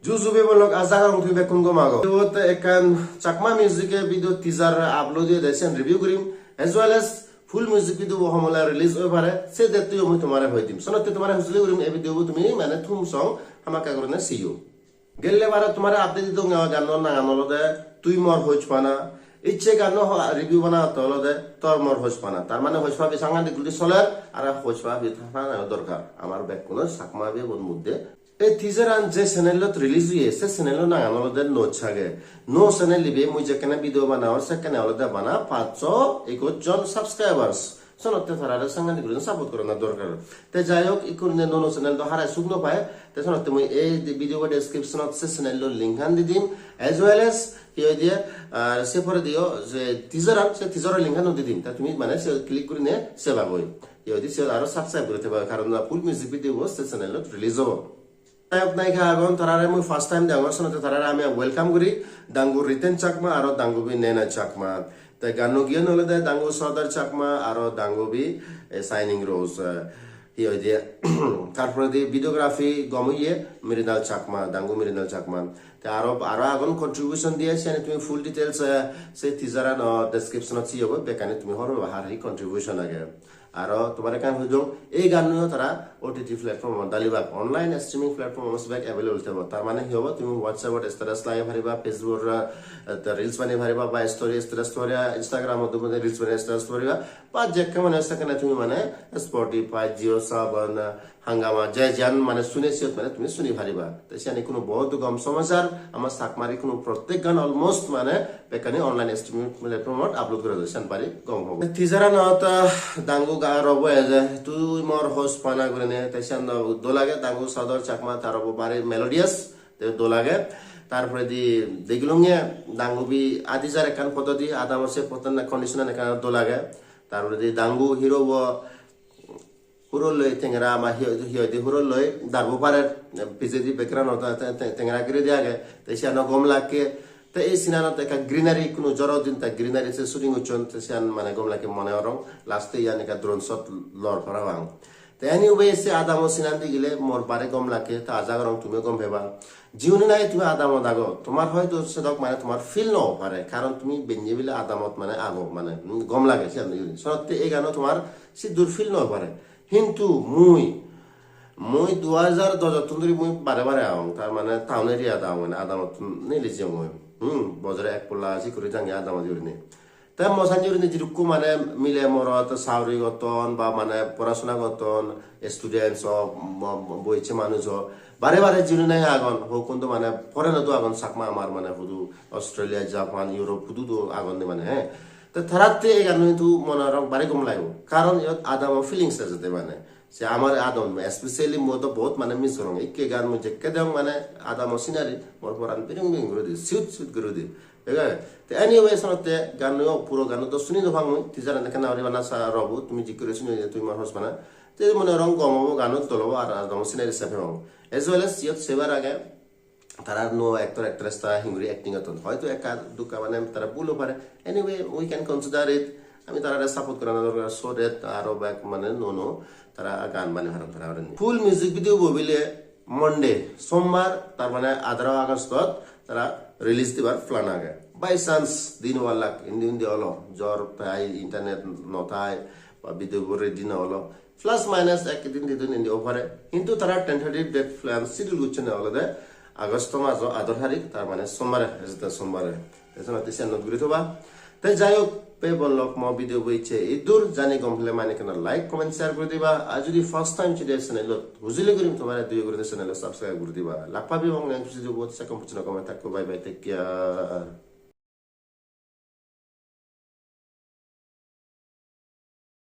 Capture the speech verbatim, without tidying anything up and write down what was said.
Ju ju bhei bon lok, aja gorong tumi bekkun gom ago. Ibot ekkan Chakma music-e video teaser upload oyede, siyan review gurim, as well as full music video bo homole release oi pare, se date-o mui tomare hoi dim. Senotte tomare hujuli gurim, ei video bo tumi mane thum song hamakkai gurinei seyo. Gelle bare tomare update didonge, ganno nangan olode Tui Mor Hojpana. Icche ganno ho-, review banatte olode Tor Mor Hojpana. Tar mane hojpabi sangadik guri soler, aro hojpabi thana dorkar. Amar bekkuno Chakma bhei bon moddhe. Ei teaser-an je channel-ot release oye, se channel-o nangan olode No Chage. No channel ibe mui jekkene video banaor, sekkene olode bana pachsho ekuj jon subscribers. Senotte tarare sangadik guri support gorana dorkar. Te jai hok, ikkune nuo nuo channel do harai suk no pai. Te senotte mui ei di-, video bo description-ot se channel-o link-an di dim. As well as, hi hoide, ar se porediyo je teaser-an, se teaser-o link-an-o di dim. Te tumi mane se click gurine sebagoi. Hi hoide, se aro subscribe guri theba, karon full music video bo se channel-ot release obo. Nayok nayika agon, tarare mui first time degongor, senotte tarare ami welcome guri, dangu Riten Chakma aro dangubi Nena Chakma. Te ganno giyen olode dangu Sardar Chakma aro dangubi, eh, Shining Rose, eh, hi hoide, tar poredi videography gom oye Mrinal Chakma, dangu Mrinal Chakma. Te aro, aro agon contribution diye, siyani tumi full details, eh, se teaser-ano description-ot siyobo, bekkani tumi hobor peba har hi contribution age. Aro tomare ekkan hoi dong, ei ganno tara O T T platform-ot dalibak, online streaming platform-ot bek available thebo. Tar mane hi hobo? Tumi WhatsApp-ot status lagei pariba, Facebook-ot, eh, reels banei pariba, ba story status pariba, Instagram-ot tumi reels banei status pariba, ba jekke mane sekkene tumi mane Spotify, JioSaavn, Hungama, je jiyan mane sune siyot mane tumi suni pariba. Te siyani kuno bohut gom somasar, ama Chakmari kuno prottek gan almost mane bekkani online streaming platform-ot upload gora jai, siyan bari gom hobo. Teaser-anot, ah, dangu ga robo eje, Tui Mor Hojpana gurine, te siyan do dol age, dangu Sardar Chakma, ta robo bari melodious, te dol age. Tar poredi degilunge dangubi adi jar ekkan pododi, adamot se poddan condition-an ekkan dol age. Tar poredi dangu hero bo huroloi tengera ama hi hoide, hi hoide huroloi darbo parer, pijedi background-ot te, te, tengera giredi age, te siyano gom lakke. Te ei scene-anot ekka greenery, kuno joro din te greenery se shooting gocchon, te siyan mane gom lakke mone gorong. Last-e iyan ekka drone shot lor parapang. Te anyway, se adamo scene-an degile mor bare gom lakke, te aja gorong tumiyo gom peba. Jiune nahi tumi adamot ago, tomar hoyto sedok mane tomar feel no pare, karon tumi benne bile adamot mane ago, mane, mm, gom lage siyan degile. Senotte ei gano tomar siddur feel no pare. Hintu mui, mui dui hajar dojottun dhuri mui bare bare agong, tar mane town area-t agong, mane adamottun neli jeyong mui. Hmm, bojore ek polla sikkuri jange adamot gurinei. Te mo sanni gurinei jidukku mane mile morot sauri gotton ba mane porasona gotton, students o, mo-, mo-, boiche manuj o, bare bare jiyuni nahi agon, hokkun do mane foreign-o do agon, Chakma amar mane hudu Australia, Japan, Europe hudu do agon de mane, he. Te taratte ei ganno hintu mone gorong bari gom lagibo. Karon iyot adamo feelings ejede mane. Se amar adam, especially mui do bahut mane miss gorong. Ikke gan mui jekke degong mane adamo scenery, mor poran biring biring guri di, siut siut guri di. Thik age? Te anyway, senotte ganno puro ganno do suni no pang mui. Teaser-an ekkena guri bana sa robo, tumi jik guri suni je Tui Mor Hojpana. Te mone gorong gom obo, ganno dol obo, ar adamo scenery se pebong. As well as siyot sebar age, tara nuo actor actress tara hinguri acting gotton. Hoyto ekka dukka mane tara bul o pare. Anyway, we can consider it. Ami tarare support gorana dorkar, so that aro bek mane nuo nuo tara gan banei paron tara gurinei. Full music video bo bile Monday, sombar, tar mane atharo August-ot tara release dibar plan age. By chance din obar lak, indi undi olo, jor tai, internet no tai, ba video bo ready no olo. Plus minus ek din di din indi o pare. Hintu tara tentative date plan schedule gocchonde olode August majo atharo tarik, tar mane sombare, ejette sombare. Te senotte siyan note guri thoba. Te jai hok, bhei bon lok, mo video bo icche iddur, jani gom pele mane ekkena like, comment, share guri diba. Ar jodi first time chide channel-ot hujuli gurim, tomare doye guri channel-ot subscribe guri diba. Lak pabi ebong next video bot, se kom puchuna comment thakko. Bye bye, take care.